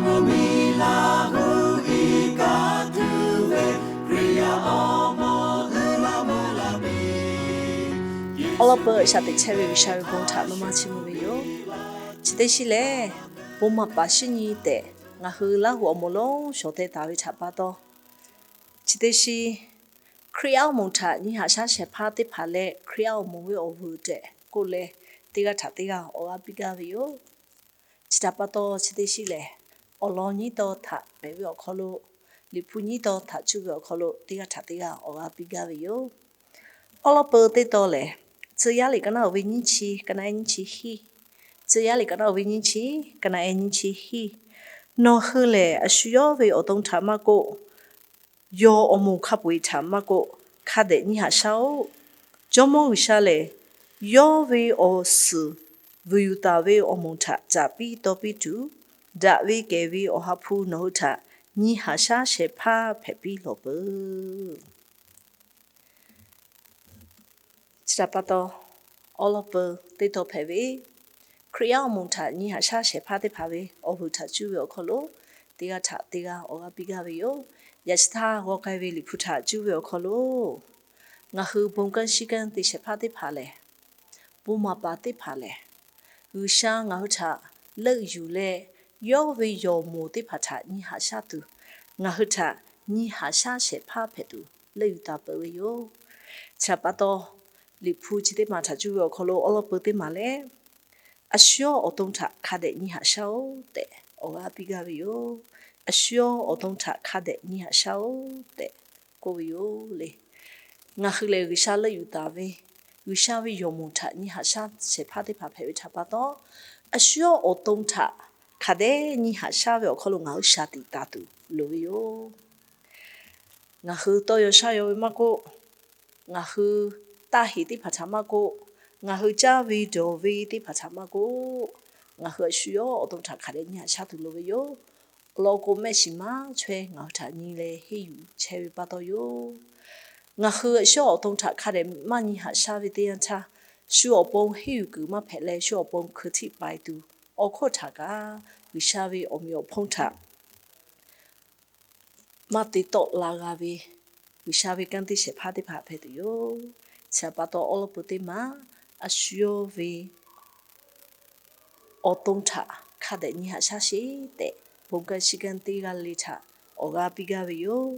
Awˬ lawn peuˬ shaˍ teꞈ chehˇ ve G'uiˬsha ve bon htaꞈ maˇ maˇ chiˇ mvuh ve yoˬ. Chi teˇ shiˉ lehˬ, bon maˍ paˍ shinˉ nyi tehꞈ ngaˬ hui Laˇ huˍ awˬ moˍ lonˉ shawˍ teh taˍ ve htaꞈ pa taw, chi teˇ shiˉ Hkriꞈ yaˇ awˬ moˍ htaꞈ nyi haꞈ shaˉ shehˍ hpaˇ teˇ hpaˍ leh Hkriꞈ yaˇ awˬ moˍ ve awˬ vuiˬ tehꞈ k'oˆ leh, teˇ g'aˇ htaꞈ teˇ g'aˇ awˬ g'aˇ piˇ gaˇ ve yoˬ. Chi htaꞈ pa taw, chi teˇ shiˉ lehˬ, awˬ lawn nyiˇ tawn htaꞈ pehꞈ ve awˬ hk'aw lo, Liꞈ hpu nyiˇ tawn htaꞈ cuˇ ve awˬ hk'aw lo teˇ g'aˇ htaꞈ teˇ g'aˇ awˬ g'aˇ piˇ gaˇ ve yoˬ. Awˬ lawn peuˬ teˇ tawn lehˬ, Tcuh yaˇ liꞈ ka naˉ uiˍ ve nyiˇ chi, ka naˉ ehˉ nyiˇ chi hiˉ, Tcuh yaˇ liꞈ ka naˉ uiˍ ve nyiˇ chi, ka naˉ ehˉ nyiˇ chi hiˉ, Nawˬ hui lehˬ a shu yawˇ ve awˬ to htaꞈ maˇ k'oˆ, yawˬ awˬ moˍ hk'a peu-eˬ htaꞈ maˇ k'oˆ, hk'a dehꞈ nyi haꞈ shaˉ-oˆ. Jawˇmawˇ G'uiˬsha lehˬ, yawˇ ve awˬ suhˍ vuiˬ yuˬ taˍ ve awˬ moˍ htaꞈ caꞈ piˇ taw piˇ tuˬ, daꞈ ve kehˬ ve Awˬ ha hpu nawˬ hui htaꞈ nyi haꞈ shaˉ shehˍ hpaˇ hpehꞈ piˇ lawˬ peuˬ. Chi htaꞈ pa taw, awˬ lawn peuˬ teˇ tawn hpehꞈ ve, Hkriꞈ yaˇ awˬ moˍ htaꞈ nyi haꞈ shaˉ shehˍ hpaˇ teˇ hpaˍ ve awˬ vuiˬ htaꞈ cuˇ ve awˬ hk'aw lo, teˇ g'aˇ htaꞈ teˇ g'aˇ awˬ g'aˇ piˇ gaˇ ve yoˬ. Yaꞈ chi htaˇ g'aw k'ai ve Liꞈ hpu htaꞈ cuˇ ve awˬ hk'aw lo, ngaˬ hui bon kanˉ shiˉ kanˉ te shehˍ hpaˇ teˇ hpaˍ lehˬ, bon maˍ paˍ teˇ hpaˍ lehˬ, G'uiˬsha ngaˬ hui htaꞈ leuˆ yuˬ leh, yawˇ ve yawˬ moˍ teˇ hpaˍ htaꞈ nyi haꞈ shaˉ tuˬ, ngaˬ hui htaꞈ nyi haꞈ shaˉ shehˍ hpaˇ hpehꞈ tuˬ leuˆ yuˬ taˍ peuˬ ve yoˬ. Chi htaꞈ pa taw, Liꞈ hpu chi teˇ maˬ htaꞈ cuˇ ve awˬ hk'aw lo awˬ lawn peuˬ teˇ maˬ lehˬ, a shu yawˇ awˬ to htaꞈ hk'a dehꞈ nyi haꞈ shaˉ-oˆ tehꞈ awˬ g'aˇ piˇ gaˇ ve yoˬ. A shu yawˇ awˬ to htaꞈ hk'a dehꞈ nyi haꞈ shaˉ-oˆ tehꞈ k'oˆ ve yoˬ le. Ngaˬ hui lehˬ G'uiˬsha leuˆ yuˬ taˍ ve, G'uiˬsha ve yawˬ moˍ htaꞈ nyi haꞈ shaˉ shehˍ hpaˇ teˇ hpaˍ hpehꞈ ve htaꞈ pa taw, a shu yawˇ awˬ to htaꞈ hk'a dehꞈ nyi haꞈ shaˉ ve awˬ hk'aw lo ngaˬ hui shaˍ tiꞈ taˍ tuˬ loˍ ve yoˬ. Ngaˬ hui tawˇ yaw shaˇ yaw ve maˇ k'oˆ, ngaˬ hui taˇ heˍ teˇ hpaˍ htaꞈ maˇ k'oˆ, ngaˬ hui caˇ ve dawˬ ve teˇ hpaˍ htaꞈ maˇ k'oˆ, ngaˬ hui a shu yawˇ awˬ to htaꞈ hk'a dehꞈ nyi haꞈ shaˉ tuˬ loˍ ve yoˬ. Awˬ lawn k'o, mehˆ shiˍ maˇ chaweh ngaˬ hui htaꞈ nyi leh henˇ yuˬ chehˇ ve pa taw yoˬ. Ngaˬ hui a shu yawˇ awˬ to htaꞈ hk'a dehꞈ maˇ nyi haꞈ shaˉ ve teˇ yanˇ htaˇ, shu awˬ pon henˇ yuˬ kuiˬ maˇ hpehꞈ leh, shu awˬ pon hkui htiˆ paiˍ tuˬ awˬ hk'oˆ htaꞈ kaꞈ, G'uiˬsha ve awˬ meꞈ awˬ hponˇ htaꞈ maˇ te tawˆ la g'a ve G'uiˬsha ve kanˉ te shehˍ hpaˇ teˇ hpaˍ hpehꞈ tuˬ yoˬ. Chi htaꞈ pa taw, awˬ lawn peuˬ teˇ maˬ a shu yawˇ ve awˬ to htaꞈ hk'a dehꞈ nyi haꞈ shaˉ sheˍ tehꞈ, bon kanˉ shiˉ kanˉ teˇ g'aˇ le htaꞈ awˬ g'aˇ piˇ gaˇ ve yoˬ.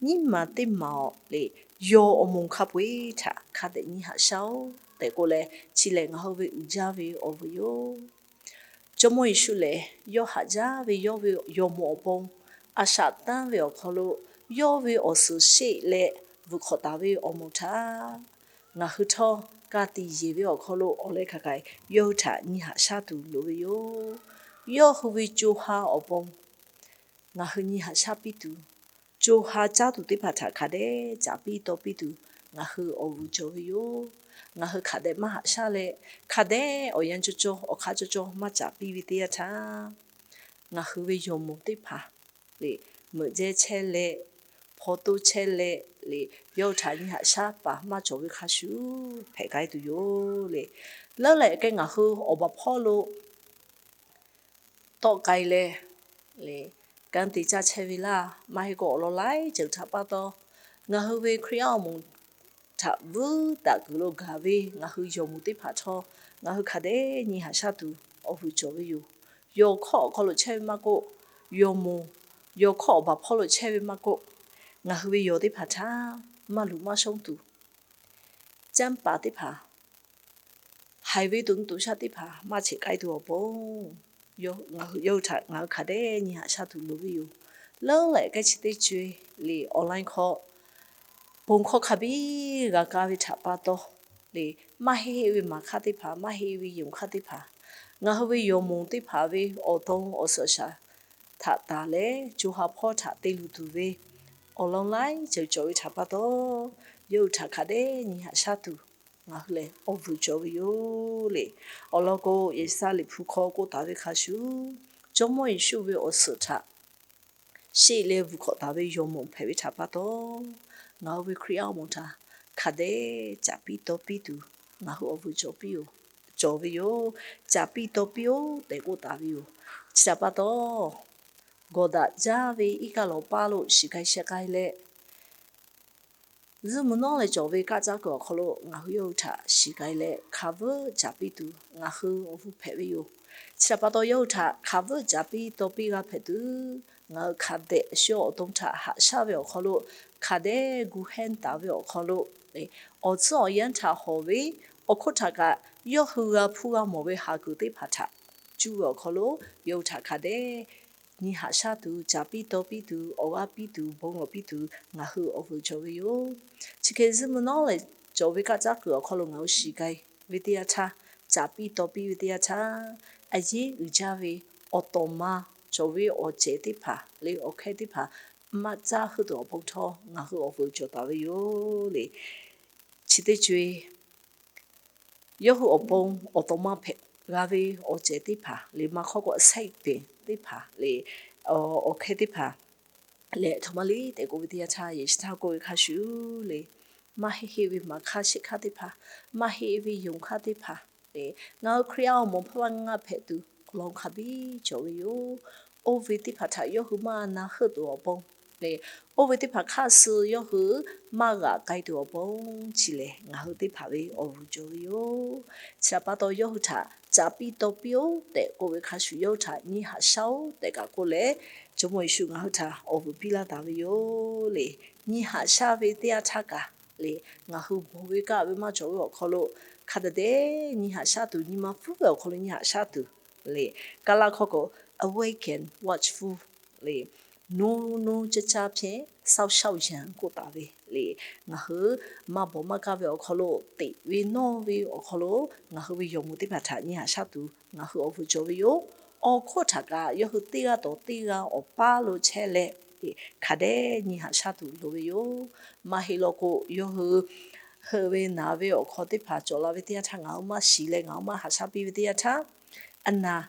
Nyiˇ maˬ teˇ maˬ awˬ le, yawˬ awˬ moˍ hk'a peu-eˬ htaꞈ hk'a dehꞈ nyi haꞈ shaˉ-oˆ tehꞈ k'oˆ leh, chi lehˬ ngaˬ hui ve uiˍ jaˇ ve awˬ vuiˬ yoˬ. Jawˇmawˇ Yeˍsuˆ lehˬ, yawˇ haꞈ jaˇ ve yawˇ ve yawˬ moˍ awˬ pon a shaꞈ tanˇ ve awˬ hk'aw lo, yawˇ ve awˬ suhˍ sheˆ leh vuiˬ hk'awꞈ taˍ ve awˬ moˍ htaꞈ ngaˬ hui htawˇ ka tiꞈ yeˬ ve awˬ hk'aw lo awˬ leh hk'a k'ai yawˇ hui htaꞈ nyi haꞈ shaˉ tuˬ loˍ ve yoˬ. Yawˇ hui ve co ha awˬ pon ngaˬ hui nyi haꞈ shaˉ piˇ tuˬ, co ha caˉ tuˬ teˇ hpaˍ htaꞈ hk'a dehꞈ caꞈ piˇ taw piˇ tuˬ ngaˬ hui awˬ vuiˬ cawˬ ve yoˬ. Ngaˬ hui hk'a dehꞈ maˇ haꞈ shaˉ leh, hk'a dehꞈ awˬ yanˇ cawˇ cawˇ awˬ hk'aˇ cawˇ cawˇ maˇ caꞈ piˇ ve teˇ yanˇ htaˇ, ngaˬ hui ve yawˬ moˍ teˇ hpaˍ le, meuꞈ jehˇ chehˇ leh, hpaw toˇ chehˇ leh le, yawˇ hui htaꞈ nyi haꞈ shaˉ paˍ maˇ cawˬ ve hk'a shuˍ hpehꞈ k'ai tuˬ yoˬ le. Leuˉ leh k'ai ngaˬ hui awˬ baˬ hpawˇ lo tawˆ k'ai leh, le, kanˉ te caˇ chehˇ ve laˇ. Maˇ heˆ k'o awˬ lawn laiˉ ceuˬ htaꞈ pa taw, ngaˬ hui ve Hkriꞈ yaˇ awˬ moˍ htaꞈ vuiˇ daꞈ kuiˬ lo gaˬ ve ngaˬ hui yawˬ moˍ teˇ hpaˍ htawˇ, ngaˬ hui hk'a dehꞈ nyi haꞈ shaˉ tuˬ awˬ vuiˬ cawˬ ve yoˬ. Yawˬ hkawˇ awˬ hk'aw lo chehˇ ve maˇ k'oˆ, yawˬ moˍ, yawˬ hkawˇ awˬ baˬ hpawˇ lo chehˇ ve maˇ k'oˆ, ngaˬ hui ve yawˬ teˇ hpaˍ htaꞈ maˇ luˬ maˇ shonˉ tuˬ, canˇ paˍ teˇ hpaˍ haiˬ ve toꞈ nu toꞈ shaˆ teˇ hpaˍ maˇ cheꞈ k'ai tuˬ awˬ pon, yawˇ hui htaꞈ ngaˬ hui hk'a dehꞈ nyi haꞈ shaˉ tuˬ loˍ ve yoˬ. Leuˉ leh k'ai chi teˇ co-e le online hk'aw bon hkawˇ hk'a biˇ g'a kaˇ ve htaꞈ pa taw, le, maˇ heˆ ve maˍ hk'aˇ teˇ hpaˍ, maˇ heˆ ve yonˍ hk'aˇ teˇ hpaˍ, ngaˬ hui ve yawˬ moˍ teˇ hpaˍ ve awˬ to awˬ suhˍ shaˍ htaꞈ taˍ leh co ha hpawˇ htaꞈ te luˬ tuˬ ve awˬ lawn laiˉ ceuˬ cawˬ ve htaꞈ pa taw, yawˇ hui htaꞈ hk'a dehꞈ nyi haꞈ shaˉ tuˬ ngaˬ hui lehˬ awˬ vuiˬ cawˬ ve yoˬ le. Awˬ lawn k'o, Yeˍsaˍyaˆ liꞈ hpu hk'aw k'oˆ taˍ ve hk'a shuˍ, Jawˇmawˇ Yeˍsuˆ ve awˬ suhˍ htaꞈ sheˆ leh vuiˬ hk'awꞈ taˍ ve yawˬ moˍ hpehꞈ ve htaꞈ pa taw, ngaˬ hui ve Hkriꞈ yaˇ awˬ moˍ htaꞈ hk'a dehꞈ caꞈ piˇ taw piˇ tuˬ ngaˬ hui awˬ vuiˬ cawˬ piˇ yoˬ, cawˬ ve yoˬ. Caꞈ piˇ taw piˇ-oˆ tehꞈ k'oˆ taˍ ve yoˬ. Chi htaꞈ pa taw, gawˬ daꞈ jaˇ ve iˉ kaˆ lawˬ paˇ lo shiˍ k'ai sheh k'ai leh, zuhˇ mvuh nawˉ leh cawˬ ve kaˆ caˉ kuiˬ awˬ hk'aw lo ngaˬ hui yawˇ hui htaꞈ shiˍ k'ai leh, hk'a veuˆ caˍ piˇ tuˬ ngaˬ hui awˬ vuiˬ hpehꞈ ve yoˬ. Chi htaꞈ pa taw, yawˇ hui htaꞈ hk'a veuˆ caˍ piˇ taw piˇ g'a hpehꞈ tuˬ, ngaˬ hui hk'a dehꞈ shu awˬ to htaꞈ haꞈ shaˉ ve awˬ hk'aw lo hk'a dehꞈ gu hehnˇ taˍ ve awˬ hk'aw lo, awˬ tcuhˉ awˬ yanˇ htaꞈ hawˍ ve awˬ hk'oˆ htaꞈ kaꞈ, yawˇ hui g'a hpuˇ g'a mawˬ ve haˍ kuiˬ teˇ hpaˍ htaꞈ cuˇ ve awˬ hk'aw lo, yawˇ hui htaꞈ hk'a dehꞈ nyi haꞈ shaˉ tuˬ, caˍ piˇ taw piˇ tuˬ, awˬ g'aˇ piˇ tuˬ, bon lawˬ piˇ tuˬ ngaˬ hui awˬ vuiˬ cawˬ ve yoˬ. Chi hk'e zuhˇ mvuh nawˉ leh cawˬ ve kaˆ caˉ kuiˬ awˬ hk'aw lo ngaˬ hui shiˍ k'ai ve teˇ yanˇ htaˇ, caˍ piˇ taw piˇ ve teˇ yanˇ htaˇ, a yeˉ uiˍ jaˇ ve awˬ tawˍ ma cawˬ ve awˬ cehˬ teˇ hpaˍ leh awˬ hkehˇ teˇ hpaˍ maˇ caˇ heuˆ tuˬ awˬ pon htawˇ ngaˬ hui awˬ vuiˬ cawˬ taˍ ve yoˬ le. Chi teˇ co-e yawˇ hui awˬ pon awˬ tawˍ ma hpehꞈ g'a ve awˬ cehˬ teˇ hpaˍ leh maˇ hk'awˇ k'o a saiˉ peˍ teˇ hpaˍ leh awˬ hkehˇ teˇ hpaˍ leh, a htoꞈ ma le tehꞈ k'oˆ ve teˇ yanˇ htaˇ, Yeˍsuˆ htaꞈ k'oˆ ve hk'a shuˍ le, maˇ heˆ heˆ ve maˍ hk'aˇ shehˆ hk'aˇ teˇ hpaˍ, maˇ heˆ ve yonˍ hk'aˇ teˇ hpaˍ leh, ngaˬ hui Hkriꞈ yaˇ awˬ moˍ hpawˇ maˇ ngaˇ hpehꞈ tuˬ awˬ lawn hk'a biˇ cawˬ ve yoˬ. Oˇ ve teˇ hpaˍ htaꞈ yawˇ hui maˇ na heuˆ tuˬ awˬ pon leh, oˇ ve teˇ hpaˍ hk'aˇ suh yawˇ hui maˇ g'aꞈ k'ai tuˬ awˬ pon chi lehˬ, ngaˬ hui teˇ hpaˍ ve awˬ vuiˬ cawˬ ve yoˬ. Chi htaꞈ pa taw, yawˇ hui htaꞈ caˍ piˇ taw piˇ-oˆ tehꞈ k'oˆ ve hk'a shuˍ, yawˇ hui htaꞈ nyi haꞈ shaˉ-oˆ tehꞈ kaꞈ k'oˆ leh, Jawˇmawˇ Yeˍsuˆ ngaˬ hui htaꞈ awˬ vuiˬ piˇ laˇ taˍ ve yoˬ le. Nyi haꞈ shaˉ ve teˇ yanˇ htaˇ kaꞈ le, ngaˬ hui bawˬ ve kaˆ ve maˇ cawˬ ve awˬ hk'aw lo hk'a dehꞈ dehꞈ nyi haꞈ shaˉ tuˬ, nyi ma pfuhˇ ve awˬ hk'aw lo nyi haꞈ shaˉ tuˬ le. Kaˇ laˇ hkawˇ k'o, awaken, watchful le, 努努 caˇ caˇ 偏 烧烧眼 k'oˆ taˍ ve le. Ngaˬ hui maˇ bawˬ maˇ kaˇ ve awˬ hk'aw lo, teꞈ ve nawˇ ve awˬ hk'aw lo ngaˬ hui ve yawˬ moˍ teˇ hpaˍ htaꞈ nyi haꞈ shaˉ tuˬ ngaˬ hui awˬ vuiˬ cawˬ ve yoˬ. Awˬ hk'oˆ htaꞈ kaꞈ yawˇ hui teˇ g'aˇ tawˍ teˇ g'aˇ awˬ paˇ lo chehˇ leh, hk'a dehꞈ nyi haꞈ shaˉ tuˬ loˍ ve yoˬ. Maˇ heˆ law k'o, yawˇ hui heuˆ ve naˍ ve awˬ hk'aw teˇ hpaˍ cawˬ la ve teˇ yanˇ htaˇ ngaˬ hui maˇ shiˍ leh ngaˬ hui maˇ haꞈ shaˉ piˇ ve teˇ yanˇ htaˇ, a naˍ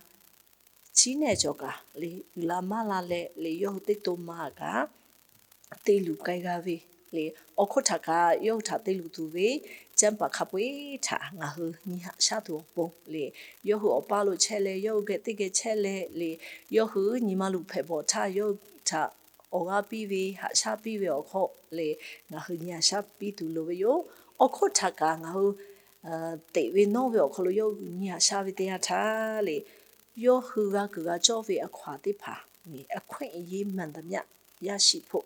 chiˉ nehˆ cawˬ kaꞈ le, uiˍ la maˇ la leh le, yawˇ hui teˇ to ma kaꞈ te luˬ k'ai g'a ve le. Awˬ hk'oˆ htaꞈ kaꞈ yawˇ hui htaꞈ te luˬ tuˬ ve canˇ paˍ hk'a peu-eˬ htaꞈ ngaˬ hui nyi haꞈ shaˉ tuˬ awˬ pon le, yawˇ hui awˬ paˇ lo chehˇ leh, yawˇ hui geh teˇ geh chehˇ leh le, yawˇ hui nyi ma luˬ hpehꞈ bawˬ htaˇ yawˇ hui htaꞈ awˬ g'aˇ piˇ ve, haꞈ shaˉ piˇ ve awˬ hk'aw le, ngaˬ hui nyi haꞈ shaˉ piˇ tuˬ loˍ ve yoˬ. Awˬ hk'oˆ htaꞈ kaꞈ ngaˬ hui teꞈ ve nawˇ ve awˬ hk'aw lo yawˇ hui nyi haꞈ shaˉ ve teˇ yanˇ htaˇ le, yawˇ hui g'a kuiˬ g'a cawˇ ve a hkaw-anˬ teˇ hpaˍ, အခွင့်အရေးမှန်သမျှရရှိဖို့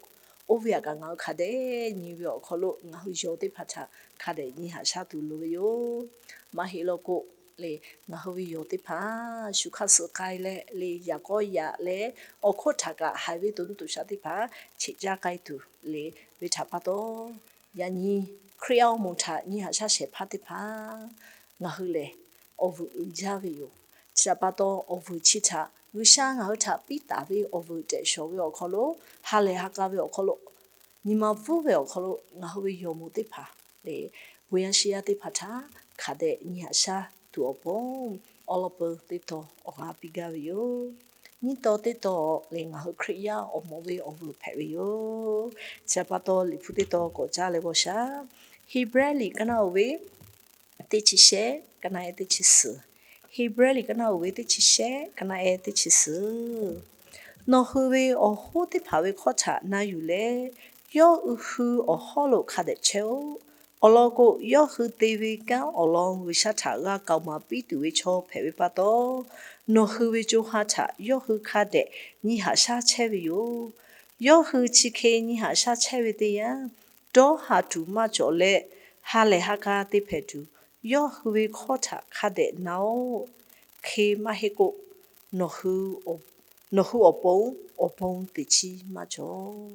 oˇ ve htaꞈ kaꞈ ngaˬ hui hk'a dehꞈ nyi ve awˬ hk'aw lo ngaˬ hui yawˬ teˇ hpaˍ htaꞈ hk'a dehꞈ nyi haꞈ shaˉ tuˬ loˍ ve yoˬ. Maˇ heˆ law k'o le, ngaˬ hui ve yawˬ teˇ hpaˍ shu hk'aˇ suh k'ai leh le, yaꞈ k'awˇ yaꞈ leh, awˬ hk'oˆ htaꞈ kaꞈ haiˬ ve to nuˇ to shaˍ teˇ hpaˍ cheꞈ caˇ k'ai tuˬ le ve htaꞈ pa taw, yaꞈ nyi Hkriꞈ yaˇ awˬ moˍ htaꞈ nyi haꞈ shaˉ shehˍ hpaˇ teˇ hpaˍ ngaˬ hui lehˬ awˬ vuiˬ uiˍ jaˇ ve yoˬ. Chi htaꞈ pa taw, awˬ vuiˬ chi htaꞈ G'uiˬsha ngaˬ hui htaꞈ piˇ taˍ ve awˬ vuiˬ tehꞈ shawˍ ve awˬ hk'aw lo, ha lehˬ ha k'a ve awˬ hk'aw lo, nyi ma pfuhˇ ve awˬ hk'aw lo ngaˬ hui ve yawˬ moˍ teˇ hpaˍ le, bon yaˇ shiˍ yaˇ teˇ hpaˍ htaꞈ hk'a dehꞈ nyi haꞈ shaˉ tuˬ awˬ pon, awˉ lawˉ peu teˇ taw awˬ g'aˇ piˇ gaˇ ve yoˬ. Nyiˇ taw teˇ taw lehˬ, ngaˬ hui Hkriꞈ yaˇ awˬ moˍ ve awˬ vuiˬ hpehꞈ ve yoˬ. Chi htaꞈ pa taw, Liꞈ hpu teˇ taw k'awꞈ caˇ leh g'aw shaˍ. Heˍbrehˇ liꞈ kaˇ naˆ uiˍ ve teˇ chi shehˆ, kaˇ naˆ ehˉ teˇ chi suhˍ. Heˍbrehˇ liꞈ kaˇ naˆ uiˍ ve teˇ chi shehˆ, kaˇ naˆ ehˉ teˇ chi suhˍ. Nawˬ hui ve awˬ hoˉ teˇ hpaˍ ve hkawˇ htaꞈ na yuˬ leh, yawˇ hui hui awˬ hawˉ lo hk'a dehꞈ chehˇ-oˆ. Awˬ lawn k'o, yawˇ hui te ve kanˉ awˬ lawn G'uiˬsha htaꞈ g'a k'aoˍ maˍ piˇ tuˬ ve chaw hpehꞈ ve pa taw, nawˬ hui ve co ha htaꞈ yawˇ hui hk'a dehꞈ nyi haꞈ shaˉ chehˇ ve yoˬ. Yawˇ hui chi hk'e nyi haꞈ shaˉ chehˇ ve teˇ yanˇ, dawˇ haˍ tuˬ maˇ cawˬ leh, ha lehˬ ha k'a te hpehꞈ tuˬ, yawˇ hui ve hkawˇ htaꞈ hk'a dehꞈ na-oˆ. Hk'e maˇ heˆ k'o, nawˬ hui awˬ pon awˬ pon teꞈ chiˉ maˇ cawˬ.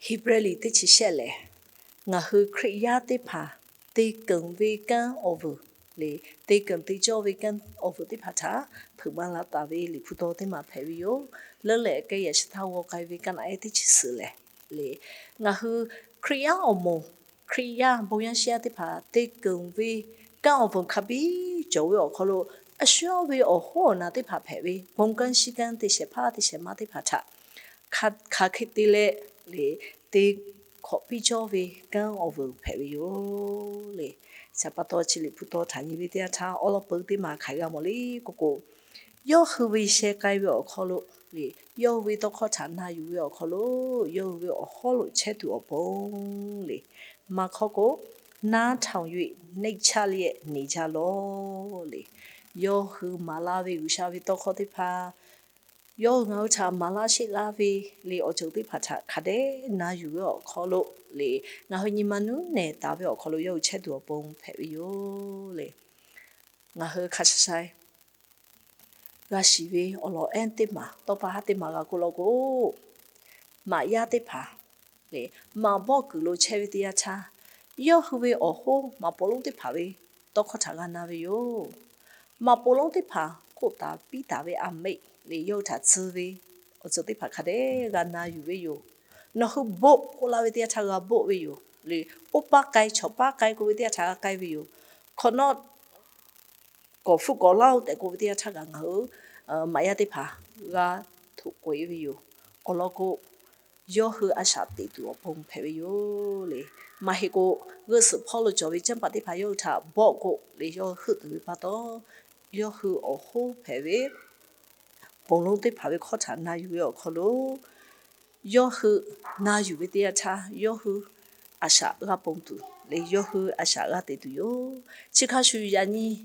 Heˍbrehˇ liꞈ teˇ chi shehˆ lehˬ, ngaˬ hui Hkriꞈ yaˇ teˇ hpaˍ te keunˍ ve kanˉ awˬ vuiˬ le, te keunˍ te cawˇ ve kanˉ awˬ vuiˬ teˇ hpaˍ htaꞈ hpeuꞈ maˍ laˇ taˍ ve Liꞈ hpu taw teˇ maˬ hpehꞈ ve yoˬ. Leuˉ leh k'ai yaꞈ shi htaˇ g'aw k'ai ve kaˇ naˆ ehˉ teˇ chi suhˍ lehˬ le, ngaˬ hui Hkriꞈ yaˇ awˬ moˍ, Hkriꞈ yaˇ bon yaˇ shiˍ yaˇ teˇ hpaˍ te keunˍ ve kanˉ awˬ vuiˬ hk'a biˇ cawˬ ve awˬ hk'aw lo, a shu yawˇ ve awˬ hoˉ awˬ naˍ teˇ hpaˍ hpehꞈ ve bon kanˉ shiˉ kanˉ teˇ shehˍ hpaˇ teˇ shehˍ ma teˇ hpaˍ htaꞈ hk'a hk'e te leh le, te hkawꞈ piˇ cawˇ ve kanˉ awˬ vuiˬ hpehꞈ ve yoˬ le. Chi htaꞈ pa taw, chi Liꞈ hpu taw htaꞈ nyi ve teˇ yanˇ htaˇ awˉ lawˉ peu teˇ maˬ hk'aiˬ g'a mawˬ le k'oˆ k'o, Yawˇ hui ve sheh k'ai ve awˬ hk'aw lo le, yawˇ hui ve tawˇ hkawˇ htaꞈ na yuˬ ve awˬ hk'aw lo, yawˇ hui ve awˬ hawˉ lo chehˇ tuˬ awˬ pon le, maˇ hkawˇ k'o, နားထောင်၍ နှိမ်ချလျက်နေကြလော့ le, yawˇ hui maˍ laˇ ve G'uiˬsha ve tawˇ hkawˇ teˇ hpaˍ, yawˇ hui ngaˬ hui htaꞈ maˍ laˇ sheˆ laˇ ve le, awˬ ceuˬ teˇ hpaˍ htaꞈ hk'a dehꞈ na yuˬ ve awˬ hk'aw lo le, ngaˬ hui nyi ma nuˉ nehˬ taˍ ve awˬ hk'aw lo yawˇ hui chehˇ tuˬ awˬ pon hpehꞈ ve yoˬ le. Ngaˬ hui hk'a sha sha-e g'a shiˍ ve awˬ lawn ehˉ teˇ maˬ, tawˇ pa haˉ teˇ maˬ g'a k'oˆ law k'o, maꞈ yaˇ teˇ hpaˍ le, maꞈ bawˆ kuiˬ lo chehˇ ve teˇ yanˇ htaˇ, yawˇ hui ve awˬ hoˉ maꞈ poˍ lonˉ teˇ hpaˍ ve tawˇ hkawˇ htaꞈ g'a na ve yoˬ. Maꞈ poˍ lonˉ teˇ hpaˍ k'oˆ taˍ piˇ taˍ ve a meꞈ le, yawˇ hui htaꞈ tcuh ve awˬ ceuˬ teˇ hpaˍ hk'a dehꞈ g'a na yuˬ ve yoˬ. Nawˬ hui boˆ k'oˆ laˇ ve teˇ yanˇ htaˇ g'a boˆ ve yoˬ le. Oˇ paˇ k'ai, chaw paˇ k'ai k'oˆ ve teˇ yanˇ htaˇ g'a k'ai ve yoˬ. Hk'awꞈ nawˉ kawꞈ hpfuhˆ kawꞈ laˇ-oˆ tehꞈ k'oˆ ve teˇ yanˇ htaˇ kaꞈ ngaˬ hui maꞈ yaˇ teˇ hpaˍ g'a htoꞈ k'oꞈ-e ve yoˬ. Awˬ lawn k'o, yawˇ hui a shaꞈ teꞈ tuˬ awˬ pon hpehꞈ ve yoˬ le. Maˇ heˆ k'o, g'uˇ suhˍ hpawˇ lo cawˬ ve canˇ paˍ teˇ hpaˍ yawˇ hui htaꞈ bawˆ k'o le, yawˇ hui heuˆ tuˬ ve pa taw, yawˇ hui awˬ hoˉ hpehꞈ ve ponˬ lonˉ teˇ hpaˍ ve hkawˇ htaꞈ na yuˬ ve awˬ hk'aw lo, yawˇ hui na yuˬ ve teˇ yanˇ htaˇ yawˇ hui a shaꞈ g'a ponˬ tuˬ le, yawˇ hui a shaꞈ g'a teꞈ tuˬ yoˬ. Chi hk'a shuˍ yaꞈ nyi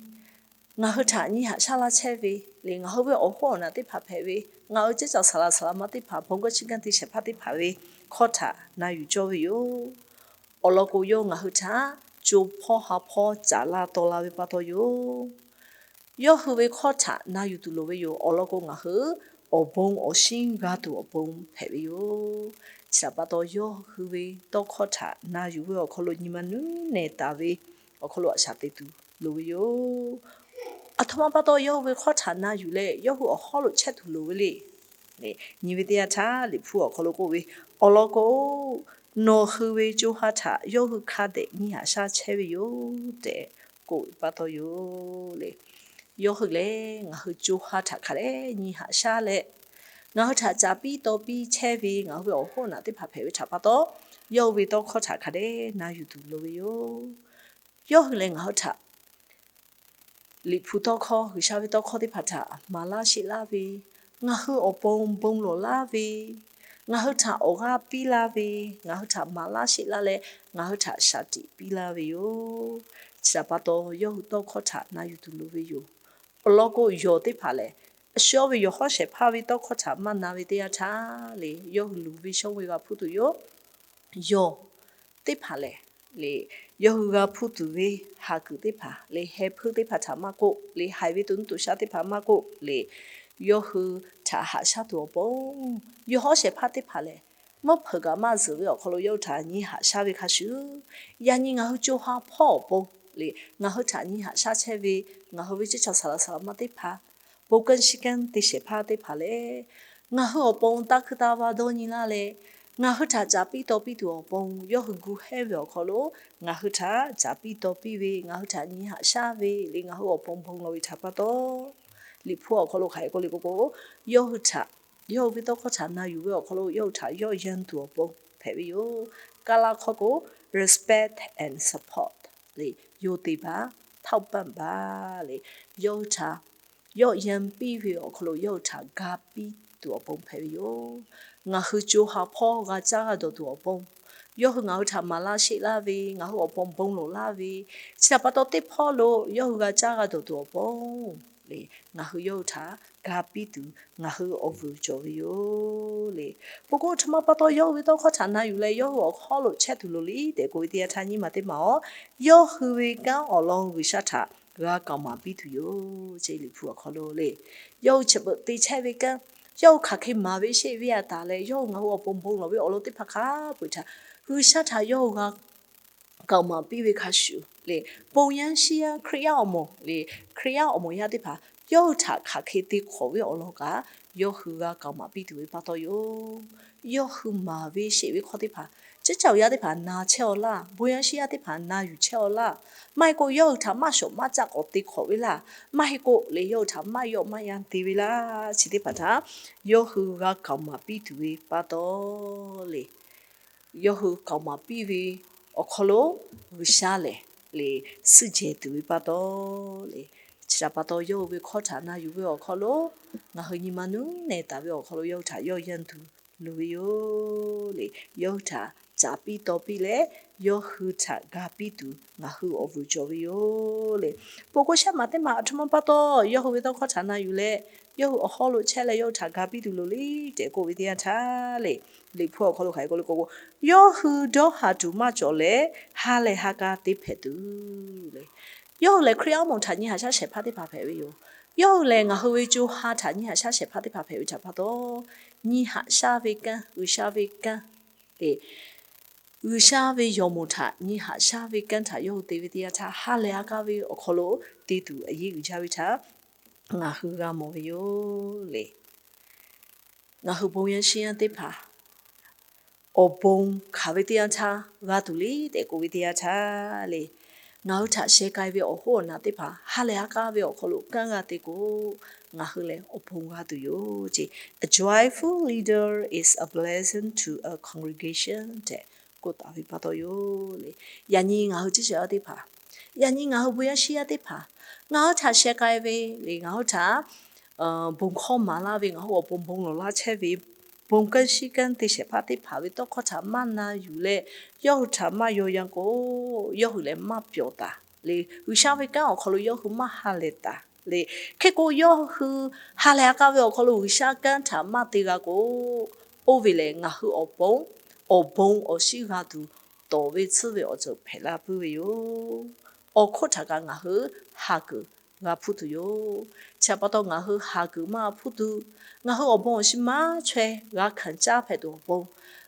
ngaˬ hui htaꞈ nyi haꞈ shaˉ laˇ chehˇ ve le, ngaˬ hui ve awˬ hoˉ awˬ naꞈ teˇ hpaˍ hpehꞈ ve, ngaˬ hui ceˇ caˬ saˍ laˍ saˍ laˍ ma teˇ hpaˍ, bon gawˇ chi gaˇ te shehˍ hpaˇ teˇ hpaˍ ve hkawˇ htaꞈ na yuˬ cawˇ ve yoˬ. Awˬ lawn k'o, yawˇ ngaˬ hui htaꞈ co hpawˇ ha hpawˇ caˍ laˇ taw la ve pa taw yoˬ. Yawˇ hui ve hkawˇ htaꞈ na yuˬ tuˬ loˍ ve yoˬ. Awˬ lawn k'o, ngaˬ hui awˬ bon awˬ shinˉ g'a tuˬ awˬ pon hpehꞈ ve yoˬ. Chi htaꞈ pa taw, yawˇ hui ve tawˇ hkawˇ htaꞈ na yuˬ ve awˬ hk'aw lo nyi ma nuˉ nehˬ taˍ ve awˬ hk'aw lo a shaꞈ teꞈ tuˬ loˍ ve yoˬ. Aˬ htoꞈ ma pa taw yawˇ hui ve hkawˇ htaꞈ na yuˬ leh, yawˇ hui awˬ hawˉ lo chehˇ tuˬ loˍ ve le. Nyi ve teˇ yanˇ htaˇ, Liꞈ hpu awˬ hk'aw lo k'oˆ ve, awˬ lawn k'o, nawˬ hui ve co ha htaꞈ yawˇ hui hk'a dehꞈ nyi haꞈ shaˉ chehˇ ve yoˬ tehꞈ k'oˆ ve pa taw yoˬ le. Yawˇ hui lehˬ, ngaˬ hui co ha htaꞈ hk'a dehꞈ nyi haꞈ shaˉ leh, ngaˬ hui htaꞈ caˍ piˇ taw piˇ chehˇ ve ngaˬ hui ve awˬ hoˉ awˬ naꞈ teˇ hpaˍ hpehꞈ ve htaꞈ pa taw, yawˇ hui ve tawˇ hkawˇ htaꞈ hk'a dehꞈ na yuˬ tuˬ loˍ ve yoˬ. Yawˇ hui lehˬ, ngaˬ hui htaꞈ Liꞈ hpu tawˇ hkawˇ, G'uiˬsha ve tawˇ hkawˇ teˇ hpaˍ htaꞈ maˍ laˇ sheˆ laˇ ve, ngaˬ hui awˬ pon bon lawˬ laˇ ve, ngaˬ hui htaꞈ awˬ g'aˇ piˇ laˇ ve, ngaˬ hui htaꞈ maˍ laˇ sheˆ laˇ leh, ngaˬ hui htaꞈ shaˍ tiꞈ piˇ laˇ ve yoˬ. Chi htaꞈ pa taw, yawˇ hui tawˇ hkawˇ htaꞈ na yuˬ tuˬ loˍ ve yoˬ. Awˬ lawn k'o, yawˬ teˇ hpaˍ lehˬ, a shu ve yawˬ hawˉ shehˍ hpaˇ ve tawˇ hkawˇ htaꞈ maˇ na ve teˇ yanˇ htaˇ le, yawˇ hui luˬ ve shonˇ ve g'a hpuˇ tuˬ yoˬ. Yawˬ teˇ hpaˍ lehˬ le, yawˇ hui g'a hpuˇ tuˬ ve haˍ kuiˬ teˇ hpaˍ le, heh hpuiˇ teˇ hpaˍ htaꞈ maˇ k'oˆ le, haiˬ ve to nuˇ to shaˆ teˇ hpaˍ maˇ k'oˆ le, yawˇ hui htaꞈ haꞈ shaˉ tuˬ awˬ pon, yawˬ hawˉ shehˍ hpaˇ teˇ hpaˍ lehˬ, mvuhˇ hpeuꞈ kaꞈ maˇ zuhˬ ve awˬ hk'aw lo yawˇ hui htaꞈ nyi haꞈ shaˉ ve hk'a shuˍ, yaꞈ nyi ngaˬ hui co ha hpawˇ awˬ pon le, ngaˬ hui htaꞈ nyi haꞈ shaˉ chehˇ ve ngaˬ hui ve ceˇ caˬ saˍ laˍ saˍ laˍ ma teˇ hpaˍ, bon kanˇ shiˉ kanˇ te shehˍ hpaˇ teˇ hpaˍ lehˬ, ngaˬ hui awˬ pon taˇ hkuiˇ taˇ vaˇ dawˇ nyi laˇ leh, ngaˬ hui htaꞈ caˍ piˇ taw piˇ tuˬ awˬ pon yawˇ hui gu hehˉ ve awˬ hk'aw lo, ngaˬ hui htaꞈ caˍ piˇ taw piˇ ve, ngaˬ hui htaꞈ nyi haꞈ shaˉ ve le, ngaˬ hui awˬ pon bon lawˬ ve htaꞈ pa taw, Liꞈ hpu awˬ hk'aw lo hk'aˬ hk'e k'oˆ le k'o k'o, yawˇ hui htaꞈ, yawˇ hui ve tawˇ hkawˇ htaꞈ na yuˬ ve awˬ hk'aw lo yawˇ hui htaꞈ yawˆ yan tuˬ awˬ pon hpehꞈ ve yoˬ. Kaˇ laˇ hkawˇ k'o, respect and support le, ယုံကြည်ပါ၊ ထောက်ပံ့ပါ le, yawˇ hui htaꞈ yawˆ yan piˇ ve awˬ hk'aw lo yawˇ hui htaꞈ ga piˇ tuˬ awˬ pon hpehꞈ ve yoˬ. Ngaˬ hui co ha hpawˇ g'a caˇ g'a dawˬ tuˬ awˬ pon, yawˇ hui ngaˬ hui htaꞈ maˍ laˇ sheˆ laˇ ve, ngaˬ hui awˬ pon bon lawˬ laˇ ve, chi htaꞈ pa taw teˇ hpawˇ lo yawˇ hui g'a caˇ g'a dawˬ tuˬ awˬ pon le, ngaˬ hui yawˇ hui htaꞈ ga piˇ tuˬ ngaˬ hui awˬ vuiˬ cawˬ ve yoˬ le. Peuˬ k'o, aˬ htoꞈ ma pa taw yawˇ hui ve tawˇ hkawˇ htaꞈ na yuˬ leh yawˇ hui awˬ hawˉ lo chehˇ tuˬ loˍ le tehꞈ k'oˆ ve teˇ yanˇ htaˇ, nyiˇ maˬ teˇ maˬ awˬ, yawˇ hui ve kanˉ awˬ lawn G'uiˬsha htaꞈ g'a kaoˍ maˍ piˇ tuˬ yoˬ ce, Liꞈ hpu awˬ hk'aw lo le. Yawˇ hui chi beuꞈ te chehˇ ve kanˉ, yawˇ hui hk'aˬ hk'e maˍ ve sheˆ ve a taˍ leh, yawˇ hui ngaˬ hui awˬ pon bon lawˬ ve awˬ lawn teˇ hpaˍ hk'a peu-eˬ htaꞈ G'uiˬsha htaꞈ yawˇ hui g'a kaoˍ maˍ piˇ ve hk'a shuˍ le, bon yaˇ shiˉ yaˇ Hkriꞈ yaˇ awˬ moˍ le, Hkriꞈ yaˇ awˬ moˍ yaˇ teˇ hpaˍ yawˇ hui htaꞈ hk'aˬ hk'e te hk'awꞈ ve awˬ lawn kaꞈ, yawˇ hui g'a kaoˍ maˍ piˇ tuˬ ve pa taw yoˬ. Yawˇ hui maˍ ve sheˆ ve hkawˇ teˇ hpaˍ, ceˇ caˬ awˬ yaˇ teˇ hpaˍ na chehˇ-aw laˇ, bon yaˇ shiˉ yaˇ teˇ hpaˍ na yuˬ chehˇ-aw laˇ, maˇ heˆ k'o yawˇ hui htaꞈ maˇ shawˍ maˇ caˆ k'awꞈ te hk'awꞈ ve laˇ, maˇ heˆ k'o le yawˇ hui htaꞈ maˇ yawˆ maˇ yan te ve laˇ, chi teˇ hpaˍ htaꞈ yawˇ hui g'a kaoˍ maˍ piˇ tuˬ ve pa taw le, yawˇ hui kaoˍ maˍ piˇ ve awˬ hk'aw lo G'uiˬsha lehˬ le, suhˆ jehˬ tuˬ ve pa taw le, Chi pa taw yawˇ hui ve hkawˇ htaꞈ na yuˬ ve awˬ hk'aw lo, ngaˬ hui nyi ma nuˇ nehˬ taˍ ve awˬ hk'aw lo yawˇ hui htaꞈ yawˇ yanˇ tuˬ loˍ ve yoˬ le. Yawˇ hui htaꞈ caˍ piˇ taw piˇ leh, yawˇ hui htaꞈ ga piˇ tuˬ ngaˬ hui awˬ vuˬ cawˬ ve yoˬ le. Bon hkawˇ shaˉ maˬ teˇ maˬ aˬ htoꞈ ma pa taw yawˇ hui ve tawˇ hkawˇ htaꞈ na yuˬ leh, yawˇ hui awˬ hawˉ lo chehˇ leh yawˇ hui htaꞈ ga piˇ tuˬ loˍ le tehꞈ k'oˆ ve teˇ yanˇ htaˇ le, Liꞈ hpu awˬ hk'aw lo hk'aˬ hk'e k'oˆ le k'o, yawˇ hui dawˇ haˍ tuˬ maˇ cawˬ leh, ha lehˬ ha k'a te hpehꞈ tuˬ le. Yawˇ hui lehˬ Hkriꞈ yaˇ awˬ moˍ htaꞈ nyi haꞈ shaˉ shehˍ hpaˇ teˇ hpaˍ hpehꞈ ve yoˬ. Yawˇ hui lehˬ ngaˬ hui ve co ha htaꞈ nyi haꞈ shaˉ shehˍ hpaˇ teˇ hpaˍ hpehꞈ ve htaꞈ pa taw, nyi haꞈ shaˉ ve kanˉ, G'uiˬsha ve kanˉ le, G'uiˬsha ve yawˬ moˍ htaꞈ nyi haꞈ shaˉ ve kanˉ htaꞈ yawˇ hui te ve teˇ yanˇ htaˇ, ha lehˬ ha k'a ve awˬ hk'aw lo te tuˬ a yeˇ uiˍ jaˇ ve htaꞈ ngaˬ hui g'a mawˬ ve yoˬ le. Ngaˬ hui bon yaˇ shinˉ yaˇ teˇ hpaˍ awˬ bon hkanˍ ve teˇ yanˇ htaˇ g'a tuˬ le tehꞈ k'oˆ ve teˇ yanˇ htaˇ le, ngaˬ hui htaꞈ sheh k'ai ve awˬ hoˉ awˬ naˬ teˇ hpaˍ ha lehˬ ha k'a ve awˬ hk'aw lo kanˉ g'a te k'o, ngaˬ hui lehˬ awˬ bon g'a tuˬ yoˬ ce. A joyful leader is a blessing to a congregation tehꞈ k'oˆ taˍ ve pa taw yoˬ le. Yaꞈ nyi ngaˬ hui ciˉ shehˍ yaˇ teˇ hpaˍ, yaꞈ nyi ngaˬ hui bon yaˇ shinˉ yaˇ teˇ hpaˍ, ngaˬ hui htaꞈ sheh k'ai ve le, ngaˬ hui htaꞈ bon hkawˇ maˍ laˇ ve, ngaˬ hui awˬ pon bon lawˬ laˇ chehˇ ve bon kanˉ shinˉ kanˉ te shehˍ hpaˇ teˇ hpaˍ ve tawˇ hkawˇ htaꞈ maˇ na yuˬ leh, yawˇ hui htaꞈ maˇ yaw yan k'o, yawˇ hui lehˬ maˇ pyawˬ taˍ le. G'uiˬsha ve kanˉ awˬ hk'aw lo yawˇ hui maˇ ha lehˬ taˍ le. Hk'e k'o, yawˇ hui ha lehˬ ha k'a ve awˬ hk'aw lo G'uiˬsha kanˉ htaꞈ maˇ te g'a k'o, oˇ ve lehˬ ngaˬ hui awˬ pon awˬ bon awˬ shinˉ g'a tuˬ tawˍ ve tsuhˇ ve awˬ ceuˬ hpehꞈ la puiˉ ve yoˬ. Awˬ hk'oˆ htaꞈ kaꞈ ngaˬ hui haˍ kuiˬ g'a hpuˇ tuˬ yoˬ. Chi pa taw ngaˬ hui haˍ kuiˬ maˇ hpuˇ tuˬ, ngaˬ hui awˬ bon awˬ shinˉ maˇ chaweh g'a hkanˍ caˉ hpehꞈ tuˬ awˬ pon,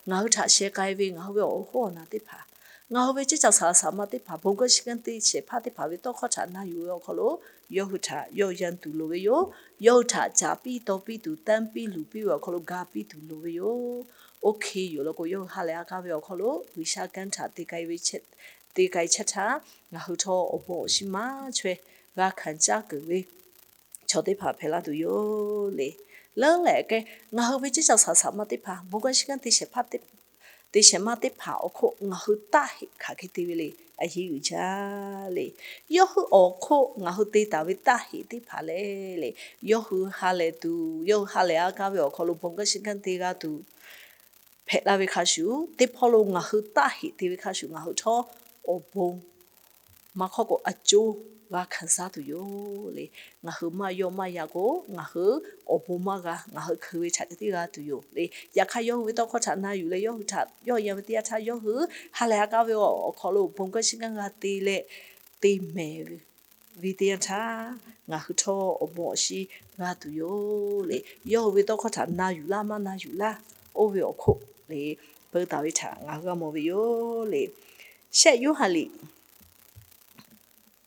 ngaˬ hui htaꞈ sheh k'ai ve ngaˬ hui ve awˬ hoˉ awˬ naˬ teˇ hpaˍ, ngaˬ hui ve ciˉ caˬ saˍ laˍ saˍ ma teˇ hpaˍ, bon kanˉ shinˉ kanˉ te shehˍ hpaˇ teˇ hpaˍ ve tawˇ hkawˇ htaꞈ na yuˬ ve awˬ hk'aw lo, yawˇ hui htaꞈ yawˇ yanˇ tuˬ loˍ ve yoˬ. Yawˇ hui htaꞈ caˍ piˇ taw piˇ tuˬ, tanˇ piˇ luˬ piˇ ve awˬ hk'aw lo ga piˇ tuˬ loˍ ve yoˬ. Oˇ hk'e yoˬ law k'o, yawˇ hui ha lehˬ ha k'a ve awˬ hk'aw lo G'uiˬsha kanˉ htaꞈ te k'ai ve, te k'ai chehˇ htaˇ, ngaˬ hui htawˇ awˬ bon awˬ shinˉ maˇ chaweh g'a hkanˍ caˉ keunˍ ve chaw teˇ hpaˍ hpehꞈ laˇ tuˬ yoˬ le. Leuˉ lehˬ k'o, ngaˬ hui ve ciˉ caˬ saˍ laˍ saˍ ma teˇ hpaˍ, bon kanˉ shinˉ kanˉ te shehˍ hpaˇ teˇ, te shehˍ ma teˇ hpaˍ awˬ hk'oˆ ngaˬ hui taˇ heꞈ hk'aˬ hk'e te ve le, a yeˇ uiˍ jaˇ le. Yawˇ hui awˬ hk'oˆ ngaˬ hui te taˍ ve taˇ heꞈ teˇ hpaˍ le le, yawˇ hui ha lehˬ tuˬ, yawˇ hui ha lehˬ ha k'a ve awˬ hk'aw lo bon kanˉ shinˉ kanˉ te g'a tuˬ hpehꞈ la ve hk'a shuˍ, teˇ hpawˇ lo ngaˬ hui taˇ heꞈ te ve hk'a shuˍ, ngaˬ hui htawˇ awˬ bon maˇ hk'awˇ k'o a coˇ g'a hkanˍ saˉ tuˬ yoˬ le. Ngaˬ hui maˇ yawˇ maˇ yan k'o, ngaˬ hui awˬ bon maˇ g'a, ngaˬ hui hkeu ve htaꞈ ceh tiˉ g'a tuˬ yoˬ le. Yaꞈ hk'aˇ, yawˇ hui ve tawˇ hkawˇ htaꞈ na yuˬ leh yawˇ hui htaꞈ yawˇ yan ve teˇ yanˇ htaˇ, yawˇ hui ha lehˬ ha k'a ve awˬ hk'aw lo bon kanˉ shinˉ kanˉ g'a te leh, te mehˍ ve teˇ yanˇ htaˇ, ngaˬ hui htawˇ awˬ bon awˬ shinˉ g'a tuˬ yoˬ le. Yawˇ hui ve tawˇ hkawˇ htaꞈ na yuˬ laˇ maˇ na yuˬ laˇ, oˇ ve awˬ hk'oˆ le, peu taˍ ve htaꞈ ngaˬ hui g'a mawˬ ve yoˬ le. Shehˆ Yoˇhanˬ liꞈ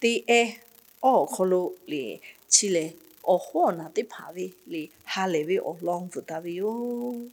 teˇ ehˉ awˬ hk'aw lo le, chi lehˬ awˬ hoˉ awˬ naˬ teˇ hpaˍ ve le, ha lehˬ ve awˬ lawn bvuhꞈ taˍ ve yoˬ.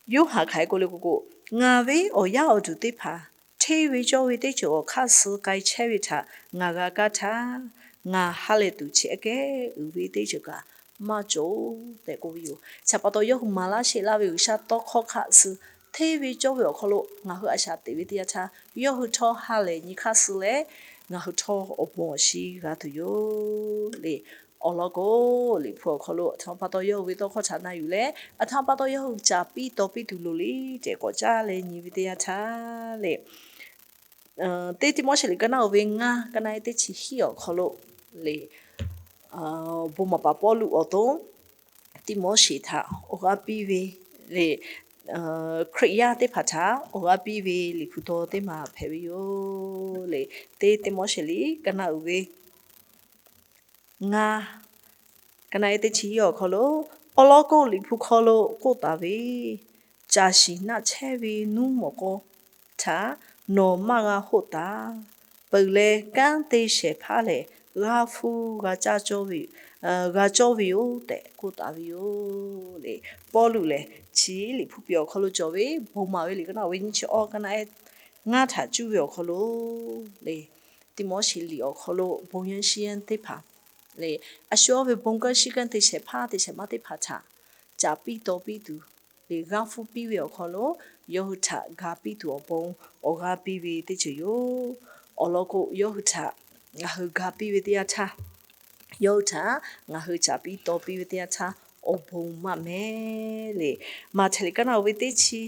Yoˇhanˬ hk'aˬ hk'e k'oˆ le k'o k'o, Ngaˬ ve awˬ yaˇ awˬ duˬ teˇ hpaˍ, hteˇ ve cawˇ ve teˇ ceuˬ awˬ hk'aˇ suh k'ai chehˇ ve htaꞈ ngaˬ g'a kaˇ htaˇ, ngaˬ ha lehˬ tuˬ chi aꞈ kehˉ uiˍ ve teˇ ceuˬ kaꞈ maˇ cawˬ tehꞈ k'oˆ ve yoˬ. Chi pa taw yawˇ hui maˍ laˇ sheˆ laˇ ve G'uiˬsha tawˇ hkawˇ hk'aˆ suh hteˇ ve cawˇ ve awˬ hk'aw lo ngaˬ hui a shaꞈ teꞈ ve teˇ yanˇ htaˇ, yawˇ hui htawˇ ha lehˬ nyi hk'aˇ suh leh, ngaˬ hui htawˇ awˬ bon awˬ shinˉ g'a tuˬ yoˬ le. Awˬ lawn k'o, Liꞈ hpu awˬ hk'aw lo a htoꞈ ma pa taw yawˇ hui ve tawˇ hkawˇ htaꞈ na yuˬ leh, a htoꞈ ma pa taw yawˇ hui caˍ piˇ taw piˇ tuˬ loˍ le tehꞈ k'awꞈ caˉ leh nyi ve teˇ yanˇ htaˇ le, teˇ Tiˆmoˉseˍ liꞈ ka naˆ uiˍ ve ngaˇ, ka naˆ e teˇ chi hiˉ awˬ hk'aw lo le, bon maˍ paˍ Pawˇluꞈ awˬ to Tiˆmoˉseˍ htaꞈ awˬ g'aˇ piˇ ve le, Hkriꞈ yaˇ teˇ hpaˍ htaꞈ awˬ g'aˇ piˇ ve liꞈ hpu taw teˇ maˬ hpehꞈ ve yoˬ le. Teˇ Tiˆmoˉseˍ liꞈ ka naˆ uiˍ ve ngaˇ, ka naˆ e teˇ chi hiˉ awˬ hk'aw lo, awˬ lawn k'o Liꞈ hpu hk'aw lo k'oˆ taˍ ve, Caˬ shiˍ naˆ chehˇ ve nuˇ mawˬ k'aw htaꞈ nawˬ maˇ g'a hoˆ taˍ. Peuˬ leh kanˉ te shehˍ hpaˇ lehˬ, g'aˇ hpfuhˇ g'a cawˇ ve yoˬ tehꞈ k'oˆ taˍ ve yoˬ le. Pawˇluꞈ lehˬ chi Liꞈ hpu piꞈ awˬ hk'aw lo cawˬ ve bon maˍ ve liꞈ ka naˆ uiˍ ve nyiˇ chi awˇ, ka naˆ e ngaˇ htaꞈ cuˇ ve awˬ hk'aw lo le, Tiˆmoˉseˍ liꞈ awˬ hk'aw lo bon yaˇ shinˉ yaˇ teˇ hpaˍ le, a shu ve bon kanˉ shinˉ kanˉ te shehˍ hpaˇ te shehˍ ma teˇ hpaˍ htaꞈ caˍ piˇ taw piˇ tuˬ le, g'aˇ hpfuhˇ piˇ ve awˬ hk'aw lo yawˇ hui htaꞈ ga piˇ tuˬ awˬ pon awˬ g'aˇ piˇ ve teˇ ceuˬ yoˬ. Awˬ lawn k'o, yawˇ hui htaꞈ ngaˬ hui ga piˇ ve teˇ yanˇ htaˇ, yawˇ hui htaꞈ ngaˬ hui caˍ piˇ taw piˇ ve teˇ yanˇ htaˇ, awˬ bon maˇ mehˍ le. Maꞈhtehˍ liꞈ kaˉ naˆ uiˍ ve teˇ chi,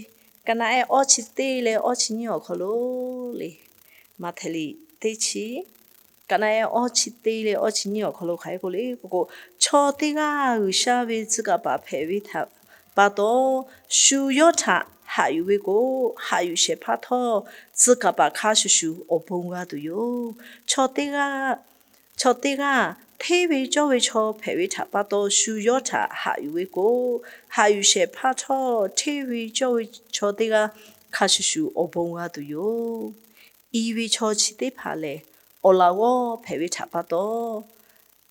kaˉ naˆ ehˉ awˇ chi teˇ leh awˇ chi nyiˇ awˬ hk'aw lo le. Maꞈhtehˍ liꞈ teˇ chi, kaˉ naˆ ehˉ awˇ chi teˇ leh awˇ chi nyiˇ awˬ hk'aw lo hk'aˬ hk'e k'oˆ le k'oˆ k'o, chaw teˇ g'aˇ G'uiˬsha ve tcuh kaˍ paˍ hpehꞈ ve htaꞈ pa taw, shu yawˇ htaꞈ haꞈ yuˬ ve k'o, haꞈ yuˬ shehˍ hpaˇ htawˇ, tcuh kaˍ paˍ hk'a shuˍ shuˍ awˬ bon g'a tuˬ yoˬ. Chaw teˇ g'aˇ, chaw teˇ g'aˇ hteˇ ve cawˇ ve chaw hpehꞈ ve htaꞈ pa taw, shu yawˇ htaꞈ haꞈ yuˬ ve k'o, haꞈ yuˬ shehˍ hpaˇ htawˇ, hteˇ ve cawˇ ve chaw teˇ g'aˇ hk'a shuˍ shuˍ awˬ bon g'a tuˬ yoˬ. I ve chaw chi teˇ hpaˍ lehˬ, awˬ laꞈ g'awˇ hpehꞈ ve htaꞈ pa taw,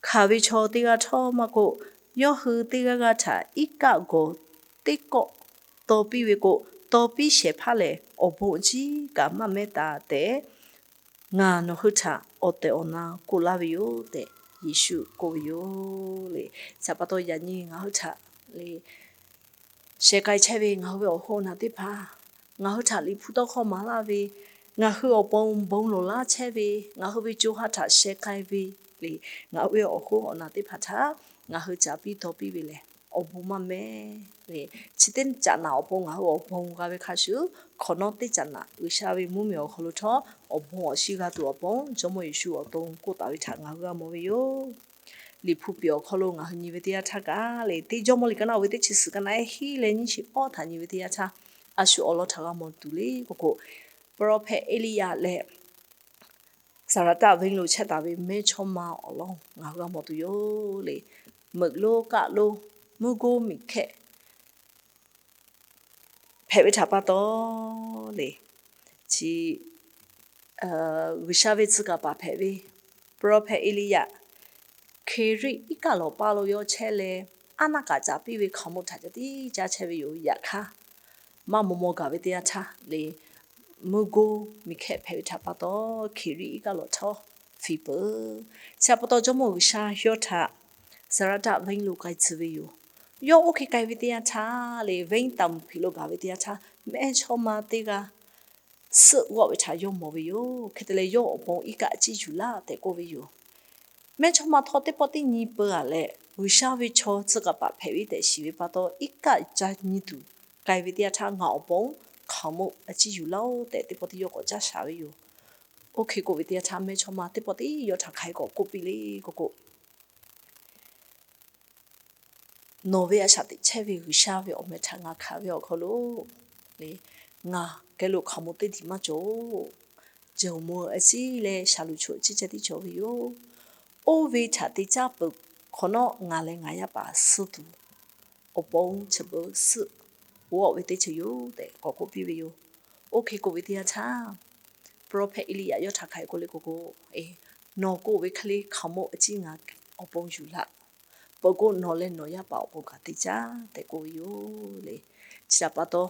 hkanˍ ve chaw teˇ g'aˇ htawˇ maˇ k'oˆ, yawˇ hui teˇ g'aˇ g'aˇ htaꞈ iˉ kaˆ gawˬ teˇ kawˆ taw piˇ ve k'o, taw piˇ shehˍ hpaˇ lehˬ, awˬ bon a ciˉ kaꞈ maˇ mehˉ taˍ tehꞈ, ngaˬ nawˬ hui htaꞈ awˬ tehˬ awˬ na k'oˆ laˇ ve yoˬ tehꞈ, Yeˍsuˆ k'oˆ ve yoˬ le. Chi htaꞈ pa taw, yaꞈ nyi ngaˬ hui htaꞈ le sheh k'ai chehˇ ve ngaˬ hui ve awˬ hoˉ awˬ naˬ teˇ hpaˍ, ngaˬ hui htaꞈ Liꞈ hpu tawˇ hkawˇ maˍ laˇ ve, ngaˬ hui awˬ pon bon lawˬ laˇ chehˇ ve, ngaˬ hui ve co ha htaꞈ sheh k'ai ve le, ngaˬ hui ve awˬ hoˉ awˬ naˬ teˇ hpaˍ htaꞈ ngaˬ hui caˍ piˇ taw piˇ ve lehˬ, awˬ bon maˇ mehˉ le. Chi teˇ caꞈ naꞈ awˬ pon ngaˬ hui awˬ bon g'a ve hk'a shuˍ, hk'awꞈ nawˉ teˇ caꞈ naꞈ G'uiˬsha ve mvuhˇmiˬ awˬ hk'aw lo htawˇ awˬ bon awˬ shinˉ g'a tuˬ awˬ pon, Jawˇmawˇ Yeˍsuˆ awˬ to k'oˆ taˍ ve htaꞈ ngaˬ hui g'a mawˬ ve yoˬ. Liꞈ hpu piˍ awˬ hk'aw lo ngaˬ hui nyi ve teˇ yanˇ htaˇ kaꞈ le, teˇ Jawˇmawˇ liꞈ kaˉ naˆ uiˍ ve teˇ chi suhˍ kaˉ naˆ ehˉ hiˉ leh nyiˇ chi awˇ htaꞈ nyi ve teˇ yanˇ htaˇ, a shu awˬ lawn htaꞈ g'a mawˬ tuˬ le k'oˆ k'o, prophet Eˇliˇyaꞈ leh Saˍraˍtaˆ venˇ lo chehˇ taˍ ve mehˇchawˇma awˬ lawn ngaˬ hui g'a mawˬ tuˬ yoˬ le. Meuꞈ lonˉ kaˆ lonˉ mvuhˇ goˇ miˬ hkehˇ hpehꞈ ve htaꞈ pa taw le, chi G'uiˬsha ve tcuh kaˍ paˍ hpehꞈ ve prophet Eˇliˇyaꞈ Hkeˍriˆ iˉ kaˆ lawˬ paˇ lo yawˇ chehˇ leh, aˉ naˆ kaꞈ caˍ piˇ ve hkaoˍmonˇ htaꞈ ca tiˉ caˇ chehˇ ve yoˬ. Yaꞈ hk'aˇ, maˇ maw maw gaˬ ve teˇ yanˇ htaˇ le, mvuhˇ goˇ miˬ hkehˇ hpehꞈ ve htaꞈ pa taw, Hkeˍriˆ iˉ kaˆ lawˬ htawˇ fiˍ peuˬ. Chi htaꞈ pa taw, Jawˇmawˇ G'uiˬsha yawˇ htaꞈ Saˍraˍtaˆ venˇ lo k'ai tcuh ve yoˬ. Yawˇ oˇ hk'e k'ai ve teˇ yanˇ htaˇ le, venˇ taˍ mvuhˬ hpeꞈ lo gaˬ ve teˇ yanˇ htaˇ, mehˇchawˇma teˇ g'aˇ suhˆ g'awˆ ve htaꞈ yawˇ mawˬ ve yoˬ. Hk'e te leh, yawˇ awˬ pon iˉ kaˆ a ciˉ yuˬ laˇ tehꞈ k'oˆ ve yoˬ. Mehˇchawˇma htawˇ teˇ pawˆ teˇ nyi peu-a leh, G'uiˬsha ve chaw tcuh kaˍ paˍ hpehꞈ ve tehꞈ shiˍ ve pa taw, iˉ kaˆ ca nyi tuˬ k'ai ve teˇ yanˇ htaˇ, ngaˬ awˬ pon hkaoˍmonˇ a ciˉ yuˬ laˇ-oˆ tehꞈ, teˇ pawˆ teˇ yawˇ k'awꞈ caˇ shaˍ ve yoˬ. Oˇ hk'e k'oˆ ve teˇ yanˇ htaˇ, mehˇchawˇma teˇ pawˆ teˇ yawˇ htaꞈ hk'aˬ hk'e k'awꞈ k'oˆ piˇ le k'oˆ k'o, nawˬ ve a shaꞈ teꞈ chehˇ ve G'uiˬsha ve awˬ meh htaꞈ ngaˬ hkanˍ ve awˬ hk'aw lo le, ngaˬ geh lo hkaoˍmonˇ teˇ diˬ maˇ cawˬ-oˬ. Jehˬ awˬ meuꞈ a ciˉ leh shaˍlonˍ choˬ a ciˉ ceh tiˉ cawˬ ve yoˬ. Oˇ ve htaꞈ te caˇ peuˬ hk'awꞈ nawˉ, ngaˬ leh ngaˬ yaˇ paˍ suh tuˬ awˬ pon chi beuꞈ suhˆ g'awˆ ve teˇ ceuˬ yoˬ tehꞈ k'awꞈ k'oˆ piˇ ve yoˬ. Oˇ hk'e k'oˆ ve teˇ yanˇ htaˇ, prophet Eˇliˇyaꞈ yawˇ htaꞈ hk'aˬ hk'e k'oˆ le k'oˆ k'o, nawˬ k'oˆ ve hk'e le hkaoˍmonˇ a ciˉ ngaˬ awˬ pon yuˬ laˇ. Peuˬ k'o, nawˬ leh nawˬ yaˇ paˍ awˬ pon kaꞈ te caˇ tehꞈ k'oˆ ve yoˬ le. Chi htaꞈ pa taw,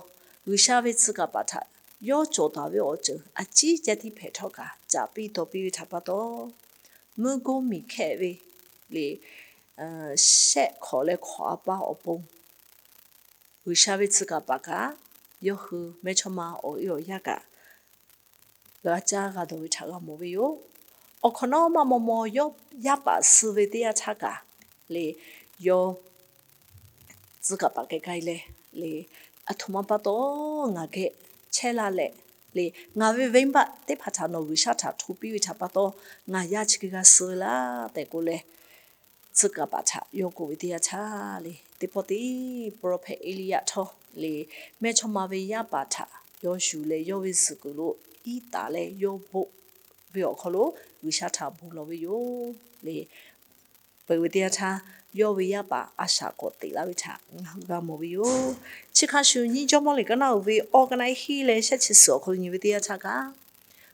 G'uiˬsha ve tcuh kaˍ paˍ htaꞈ yawˇ cawˬ taˍ ve awˬ ceuˬ a ciˉ ceh tiˉ hpehꞈ htawˇ kaꞈ caˍ piˇ taw piˇ ve htaꞈ pa taw, mvuhˇ goˇ miˬ hkehˇ ve le, shehˆ hk'awꞈ leh hk'awꞈ a pa awˬ pon G'uiˬsha ve tcuh kaˍ paˍ kaꞈ, yawˇ hui mehˇchawˇma awˬ e awˬ yaˇ kaꞈ g'a caˇ g'a dawˬ ve htaꞈ g'a mawˬ ve yoˬ. Awˬ hk'awꞈ nawˉ maˇ maw maw yawˇ yaˇ paˍ suh ve teˇ yanˇ htaˇ kaꞈ le, yawˇ tcuh kaˍ paˍ keh k'ai leh le, aˬ htoꞈ ma pa taw ngaˬ geh chehˇ laˇ leh le, ngaˬ ve venˇbaˆ teˇ hpaˍ htaꞈ nawˬ G'uiˬsha htaꞈ hto piˇ ve htaꞈ pa taw, ngaˬ yaˇ chi hk'e g'a suh laˇ tehꞈ k'oˆ leh, tcuh kaˍ paˍ htaꞈ yawˇ k'oˆ ve teˇ yanˇ htaˇ le, teˇ pawˆ teˇ prophet Eˇliˇyaꞈ htawˇ le, mehˇchawˇma ve yaˇ paˍ htaꞈ yawˇ yuˬ leh, yawˇ ve zuhꞈ kuiˬ lo iˉ taˍ leh yawˇ boˆ ve awˬ hk'aw lo G'uiˬsha htaꞈ bon lawˬ ve yoˬ le. Peuˬ ve teˇ yanˇ htaˇ, yawˇ ve yaˇ paˍ a shaꞈ k'awꞈ teꞈ laˇ ve htaꞈ ngaˬ hui g'a mawˬ ve yoˬ. Chi hk'a shuˍ nyiˇ Jawˇmawˇ liꞈ kaˉ naˆ uiˍ ve awˇ kaˉ naˆ ehˉ hiˉ leh shehˆ chi suhˍ awˬ hk'aw lo nyi ve teˇ yanˇ htaˇ kaꞈ,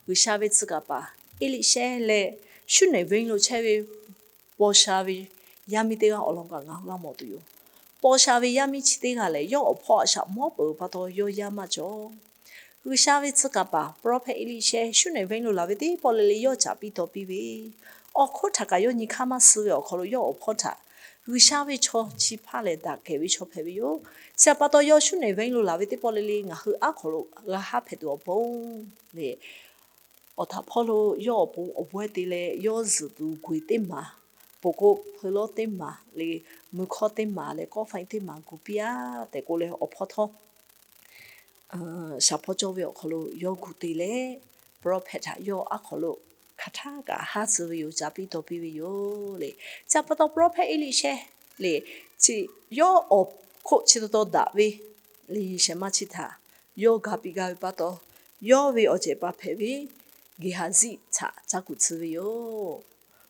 G'uiˬsha ve tcuh kaˍ paˍ Eˇliˆshehˇ leh Shuˉnehˬ venˇ lo chehˇ ve paw sha ve yaˇ miˇ teˇ g'aˇ awˬ lawn kaꞈ ngaˬ hui g'a mawˬ tuˬ yoˬ. Paw sha ve yaˇ miˇ chi teˇ g'aˇ lehˬ, yawˇ awˬ hpawˇ a shaꞈ mawˉ peuˬ pa taw yawˇ yaˇ maˇ cawˬ. G'uiˬsha ve tcuh kaˍ paˍ prophet Eˇliˆshehˇ Shuˉnehˬ venˇ lo laˬ ve teˇ pawˆ le le yawˇ caˍ piˇ taw piˇ ve, awˬ hk'oˆ htaꞈ kaꞈ yawˇ nyi hk'aˇ maˇ suh ve awˬ hk'aw lo yawˇ awˬ hpawˇ htaꞈ G'uiˬsha ve chaw chi hpaˇ lehˬ daꞈ kehˬ ve chaw hpehꞈ ve yoˬ. Chi htaꞈ pa taw yawˇ Shuˉnehˬ venˇ lo laˬ ve teˇ pawˆ le le ngaˬ hui aˉ hk'aw lo g'a haˉ hpehꞈ tuˬ awˬ pon le Awˬ htaꞈ hpawˇ lo yawˇ awˬ pon awˬ bawehˇ te leh yawˇ zuhˬ tuˬ gui teˇ maˍ, poˬ k'o hpeu lawˉ teˇ maˍ le, mui hkawˇ teˇ maˍ leh kawˆ faiˇ teˇ maˍ gu piˇ-a tehꞈ k'oˆ leh awˬ hpawˇ htawˇ shaˍ hpawˇ cawˇ ve awˬ hk'aw lo yawˇ gu te leh, prophet htaꞈ yawˇ aˉ hk'aw lo hk'aˬ htaˇ kaꞈ haˉ tcuh ve yoˬ, ca piˇ taw piˇ ve yoˬ le. Chi pa taw prophet Eˇliˇshehˇ le, chi yawˇ awˬ hk'oˆ chi taw taw daꞈ ve le, shehˍ ma chi htaꞈ yawˇ ga piˇ gaˇ ve pa taw, yawˇ ve awˬ cehˬ paˍ hpehꞈ ve Geˍhaˍziˆ htaꞈ caˇ kuˬ tcuh ve yoˬ.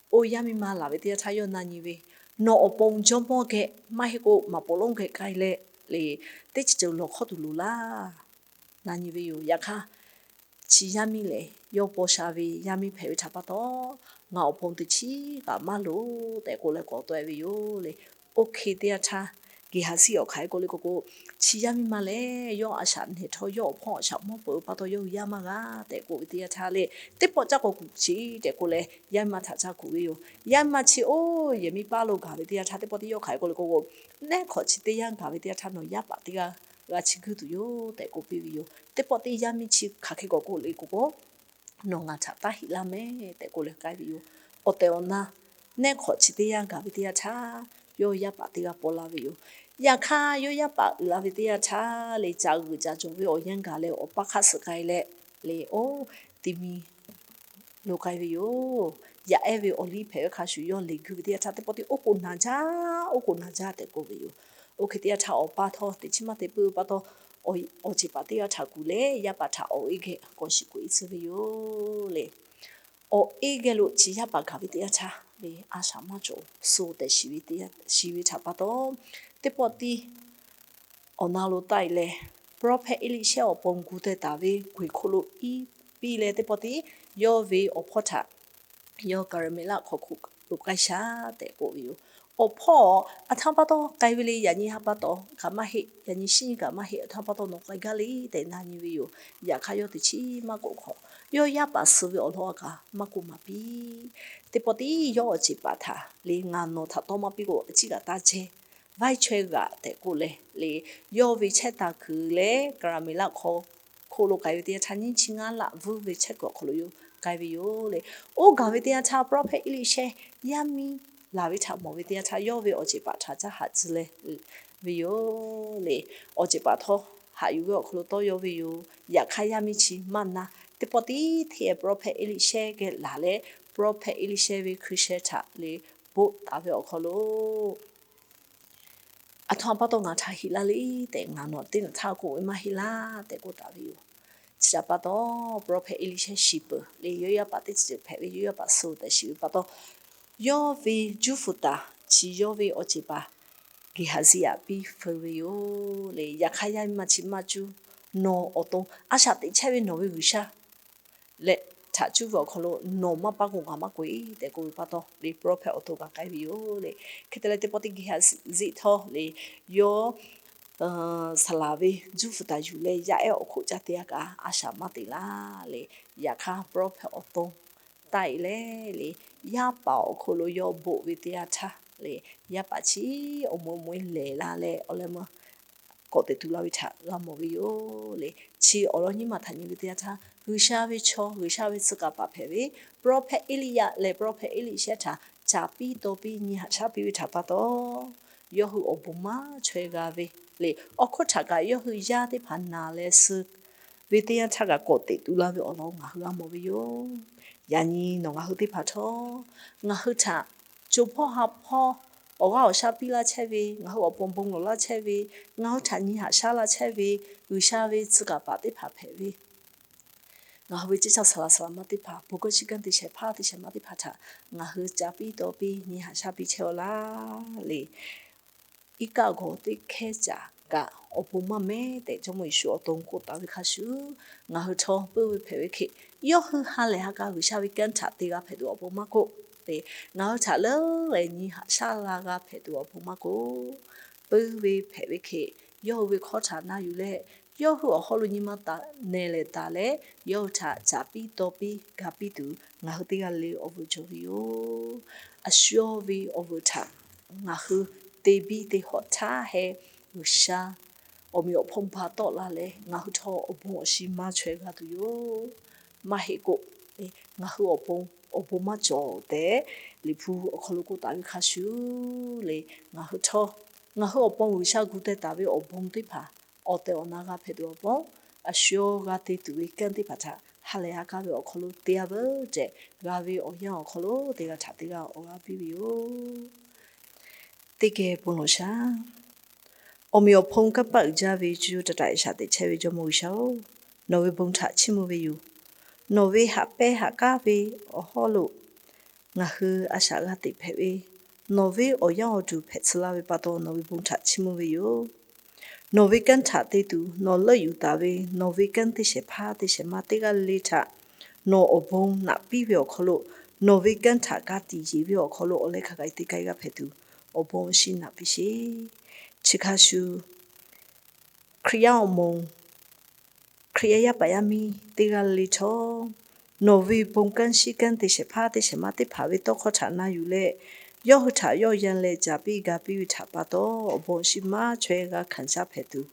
Oˇ yaˇ miˇ ma laˬ ve teˇ yanˇ htaˇ yawˇ na nyi ve, Nawˬ awˬ pon jawˇmawˇ geh maˇ heˆ k'o maˍ poˍ lonˉ geh k'ai leh le, teˇ ceuˬ ceuˬ lawˬ hkawˇ tuˬ loˍ laˇ, na nyi ve yoˬ. Yaꞈ hk'aˇ, chi yaˇ miˇ lehˬ yawˇ paw sha ve yaˇ miˇ hpehꞈ ve htaꞈ pa taw, Ngaˬ awˬ pon teˇ chiˉ kaꞈ maˇ loˍ tehꞈ k'oˆ leh k'awꞈ tawˆ e ve yoˬ le. Oˇ hk'e teˇ yanˇ htaˇ, Geˍhaˍziˆ awˬ hk'aˬ hk'e k'oˆ le k'o k'o, chi yaˇ miˇ ma lehˬ yawˇ a shaꞈ nehˬ htawˇ yawˇ awˬ hpawˇ a shaꞈ mawˇ peuˬ ve pa taw yawˇ hui yaˇ maˇ g'a tehꞈ k'oˆ ve teˇ yanˇ htaˇ le, Teˇ pawˆ caˇ k'awꞈ kuˬ sheˍ tehꞈ k'oˆ leh yaˇ miˇ ma htaꞈ caˇ kuˬ ve yoˬ. Yaˇ miˇ ma chi oˇ yehˬ miˇ paˇ lo gaˬ ve teˇ yanˇ htaˇ teˇ pawˆ teˇ yawˇ hk'aˬ hk'e k'oˆ le k'o k'o, Neˉ hk'awꞈ chi teˇ yanˇ gaˬ ve teˇ yanˇ htaˇ nawˬ yaˇ paˍ teˇ g'aˇ g'a chi guiˇ tuˬ yoˬ tehꞈ k'oˆ piˇ ve yoˬ. Teˇ pawˆ teˇ yaˇ miˇ chi hk'aˬ hk'e k'awꞈ k'oˆ le k'o k'o, Nawˬ ngaˬ htaꞈ taˇ heˆ laˇ mehˍ tehꞈ k'oˆ leh k'ai ve yoˬ. Awˬ tehˬ awˬ na, neˉ hk'awꞈ chi teˇ yanˇ gaˬ ve teˇ yanˇ htaˇ, yawˇ yaˇ paˍ teˇ g'aˇ paw la ve yoˬ. Yaꞈ hk'aˇ, yawˇ yaˇ paˍ uiˍ la ve teˇ yanˇ htaˇ le, caꞈ g'uiˬ caꞈ cawˬ ve awˬ yanˇ gaˬ leh awˬ paˇ hk'aˇ suh k'ai leh le, oˇ ti mi lo k'ai ve yoˬ. Yaꞈ ehˉ ve awˬ liˇ hpehꞈ ve hk'a shuˍ yawˇ leꞈ guiˇ ve teˇ yanˇ htaˇ teˇ pawˆ teˇ, Oˇ k'o naˍ jaˇ, oˇ k'o naˍ jaˇ tehꞈ k'oˆ ve yoˬ. Oˇ hk'e teˇ yanˇ htaˇ awˬ paˇ htawˇ teꞈ chiˉ maˇ te puiˉ ve pa taw, awˬ ceˬ paˍ teˇ g'aˇ htaꞈ kuˬ leh yaˇ paˍ htaꞈ awˬ eˇ geh k'awꞈ shiˍ k'oꞈ e tcuh ve yoˬ le. Awˬ eˇ geh lo chi yaˇ paˍ gaˬ ve teˇ yanˇ htaˇ le, a shaꞈ maˇ cawˬ, suh tehꞈ shiˍ ve htaꞈ pa taw, teˇ pawˆ tiˉ awˬ na lo taˆ e leh, prophet Eˇliˇshehˇ awˬ pon gu teh taˍ ve guiˬ hk'oˆ lo iˉ piˇ leh teˇ pawˆ tiˉ yawˇ ve awˬ hpawˇ htaꞈ yawˇ Kaˍraˍmeˍlaˆ hk'aw hk'oˆ lo k'ai shaˍ tehꞈ k'oˆ ve yoˬ. Awˬ hpawˇ aˬ htaˇ pa taw k'ai ve le, yaꞈ nyi ha pa taw kaꞈ maˇ heˆ, yaꞈ nyi shinˉ nyi kaꞈ maˇ heˆ, aˬ htaˇ pa taw nawˬ k'ai gaˇ le tehꞈ na nyi ve yoˬ. Yaꞈ hk'aˇ yawˇ teꞈ chiˉ maˇ k'oˆ hk'awꞈ, yawˇ yaˇ paˍ suh ve awˬ lawn a kaꞈ maˇ k'oˆ maˍ piˇ. Teˇ pawˆ tiˉ yawˇ awˬ ceˬ paˍ htaꞈ le, Ngaˬ nawˬ htaꞈ tawˇ maˇ piˇ k'o a ciˉ kaꞈ taˇ jehˇ, vaiˇ chaweh g'aꞈ tehꞈ k'oˆ leh le, yawˇ ve chehˇ taˍ kuiˬ leh Kaˍraˍmeˍlaˆ hk'aw hk'oˆ lo k'ai ve teˇ yanˇ htaˇ nyiˇ chi ngaˇ laꞈ vuiˇ ve chehˇ kuiˬ awˬ hk'aw lo yoˬ k'ai ve yoˬ le. Oˇ gaˬ ve teˇ yanˇ htaˇ prophet Eˇliˇshehˇ yaˇ miˇ laˬ ve htaꞈ mawˬ ve teˇ yanˇ htaˇ yawˇ ve awˬ ceˬ paˍ htaꞈ caˇ haꞈ tcuh leh ve yoˬ le. Awˬ ceˬ paˍ htawˇ haꞈ yuˬ ve awˬ hk'aw lo tawˇ yaw ve yoˬ. Yaꞈ hk'aˇ yaˇ miˇ chi maˇ na, teˇ pawˆ tiˉ hteˇ prophet Eˇliˇshehˇ geh laˬ leh prophet Eˇliˇshehˇ ve hkui sheh htaꞈ le boˆ taˍ ve awˬ hk'aw lo Aˬ htoꞈ ma pa taw ngaˬ htaꞈ heˆ laˇ le tehꞈ, ngaˬ nawˬ teˇ naꞈ htaˇ k'oˆ ve maˇ heˆ laˇ tehꞈ k'oˆ taˍ ve yoˬ. Chi htaꞈ pa taw, prophet Eˇliˇshehˇ shiˍ peuˬ le, yawˇ yaˇ paˍ teˇ ceuˬ hpehꞈ ve, yawˇ yaˇ paˍ suh tehꞈ shiˍ ve pa taw, yawˇ ve juˇ fuˍ taˍ chi yawˇ ve awˬ ceˬ paˍ Geˍhaˍziˆ htaꞈ piˇ feu ve yoˬ le. Yaꞈ hk'aˇ yaˇ miˇ ma chi maˇ cuˇ, nawˬ awˬ to a shaꞈ teꞈ chehˇ ve nawˬ ve G'uiˬsha leh htaꞈ cuˇ ve awˬ hk'aw lo nawˬ maˇ paˇ k'o ngaˬ maˇ k'oꞈ e tehꞈ k'oˆ ve pa taw le, prophet awˬ to kaꞈ k'ai ve yoˬ le. Hk'e te leh teˇ pawˆ teˇ Geˍhaˍziˆ htawˇ le, yawˇ saˍ laˍ ve juˇ fuˍ taˍ yuˬ leh yaˇ ehˉ awˬ hk'oˆ ca te a kaꞈ a shaꞈ maˇ teꞈ laˇ le. Yaꞈ hk'aˇ prophet awˬ to taˆ e leh le, yaˇ paˍ awˬ hk'oˆ lo yawˇ boˆ ve teˇ yanˇ htaˇ le, yaˇ paˍ chi awˬ moˍ awˬ moˍ e lehˬ la leh awˬ leh meuˇ k'awꞈ teꞈ tu la ve htaꞈ g'a mawˬ ve yoˬ le. Chi awˬ lawn nyiˇ ma htaꞈ nyi ve teˇ yanˇ htaˇ, G'uiˬsha ve chaw, G'uiˬsha ve tcuh kaˍ paˍ hpehꞈ ve prophet Eˇliˇyaꞈ leh prophet Eˇliˇshehˇ htaꞈ caˍ piˇ taw piˇ nyi haꞈ shaˉ piˇ ve htaꞈ pa taw, yawˇ hui awˬ bon maˇ chaweh g'a ve le. Awˬ hk'oˆ htaꞈ kaꞈ yawˇ hui yaˇ teˇ hpaˍ naˬ leh suh ve teˇ yanˇ htaˇ kaꞈ k'awꞈ teꞈ tu laˇ ve awˬ lawn ngaˬ hui g'a mawˬ ve yoˬ. Yaꞈ nyi nawˬ ngaˬ hui teˇ hpaˍ htawˇ, ngaˬ hui htaꞈ co hpawˇ ha hpawˇ awˬ g'aˇ awˬ shaˉ piˇ laˇ chehˇ ve, ngaˬ hui awˬ pon bon lawˬ laˇ chehˇ ve, ngaˬ hui htaꞈ nyi haꞈ shaˉ laˇ chehˇ ve G'uiˬsha ve tcuh kaˍ paˍ teˇ hpaˍ hpehꞈ ve, ngaˬ hui ve ceˇ caˇ saˍ laˍ saˍ laˍ ma teˇ hpaˍ, bon gawˇ chi kanˉ te shehˍ hpaˇ te shehˍ ma teˇ hpaˍ htaꞈ ngaˬ hui caˍ piˇ taw piˇ nyi haꞈ shaˉ piˇ chehˇ a laˇ le. Iˉ kaˆ gawˬ teˇ hkehˇ caꞈ kaꞈ awˬ bon maˇ mehˉ tehꞈ Jawˇmawˇ Yeˍsuˆ awˬ to k'oˆ taˍ ve hk'a shuˍ, ngaˬ hui htawˇ puiˇ ve hpehꞈ ve hk'e, yawˇ hui ha lehˬ ha k'a G'uiˬsha ve kanˉ htaꞈ te g'a hpehꞈ tuˬ awˬ pon maˇ k'oˆ le, ngaˬ hui htaꞈ leuˉ leh nyi haꞈ shaˉ la g'a hpehꞈ tuˬ awˬ pon maˇ k'oˆ, puiˇ ve hpehꞈ ve hk'e, yawˇ hui ve hkawˇ htaꞈ na yuˬ leh, yawˇ hui awˬ hawˉ lo nyi ma taˍ nehˬ lehˬ taˍ leh, yawˇ hui htaꞈ caˍ piˇ taw piˇ ga piˇ tuˬ ngaˬ hui teˇ g'aˇ le awˬ vuˬ cawˬ ve yoˬ. A shu ve awˬ vuˬ htaꞈ ngaˬ hui te biˇ te hawˆ htaˇ heh, G'uiˬsha awˬ meꞈ awˬ hponˇ ba tawˆ la leh ngaˬ hui htawˇ awˬ bon awˬ shiˍ maˇ chaweh g'a tuˬ yoˬ. Maˇ heˆ k'o, Ngaˬ hui awˬ pon awˬ bon maˇ cawˬ tehꞈ Liꞈ hpu awˬ hk'aw lo k'oˆ taˍ ve hk'a shuˍ le, ngaˬ hui htawˇ ngaˬ hui awˬ pon G'uiˬsha gu teh taˍ ve awˬ bon teˇ hpaˍ, awˬ tehˬ awˬ na g'a hpehꞈ tuˬ awˬ pon, a shu g'a te tuˬ ve kanˉ teˇ hpaˍ htaꞈ ha lehˬ ha k'aˉ ve awˬ hk'aw lo te-a veuˬ tehꞈ, g'a ve awˬ yanˇ awˬ hk'aw lo teˇ g'aˇ htaꞈ teˇ g'aˇ awˬ g'aˇ piˇ ve yoˬ. Teˇ geh bon lawˬ shaˍ. Awˬ meꞈ awˬ hponˇ kanˇ paˆ uiˍ jaˇ ve co co taiˍ taiˍ shaꞈ teꞈ chehˇ ve Jawˇmawˇ G'uiˬsha-oˬ, nawˬ ve bon htaꞈ chiˇ mvuh ve yoˬ. Nawˬ ve haꞈ pehnˇ haꞈ k'aˉ ve awˬ hawˉ lo ngaˬ hui a shaꞈ g'a teꞈ hpehꞈ ve, nawˬ ve awˬ yanˇ awˬ duˬ hpehꞈ tcuh laˇ ve pa taw nawˬ ve bon htaꞈ chiˇ mvuh ve yoˬ. Nawˬ ve kanˉ htaꞈ te tuˬ nawˬ leuˆ yuˬ taˍ ve nawˬ ve kanˉ teˇ shehˍ hpaˇ teˇ shehˍ ma teˇ g'aˇ le le htaꞈ nawˬ awˬ bon naꞈ piˇ ve awˬ hk'aw lo, nawˬ ve kanˉ htaꞈ ka tiꞈ yeˬ ve awˬ hk'aw lo awˬ leh hk'a gaˬ teˇ k'ai g'a hpehꞈ tuˬ, awˬ bon awˬ shinˉ naꞈ piˇ sheˍ. Chi hk'a shuˍ, Hkriꞈ yaˇ awˬ moˍ, Hkriꞈ yaˇ yaˇ paˍ yaˇ miˇ teˇ g'aˇ le le htawˇ, nawˬ ve bon kanˉ shinˉ kanˉ teˇ shehˍ hpaˇ teˇ shehˍ ma teˇ hpaˍ ve tawˇ hkawˇ htaꞈ na yuˬ leh, yawˇ hui htaꞈ yawˇ yanˇ leh caˍ piˇ ga piˇ ve htaꞈ pa taw, awˬ bon awˬ shinˉ maˇ chaweh g'a hkanˍ shaˉ hpehꞈ tuˬ,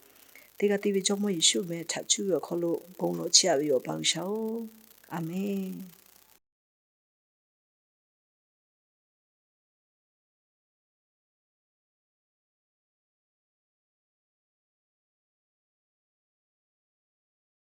teˇ g'aˇ tiˉ ve Jawˇmawˇ Yeˍsuˆ meh htaꞈ cuˇ ve awˬ hk'aw lo bon lawˬ chiˇ aꞈ ve yoˬ, Awˬ pa G'uiˬsha-oˬ, Aˍmenˍ.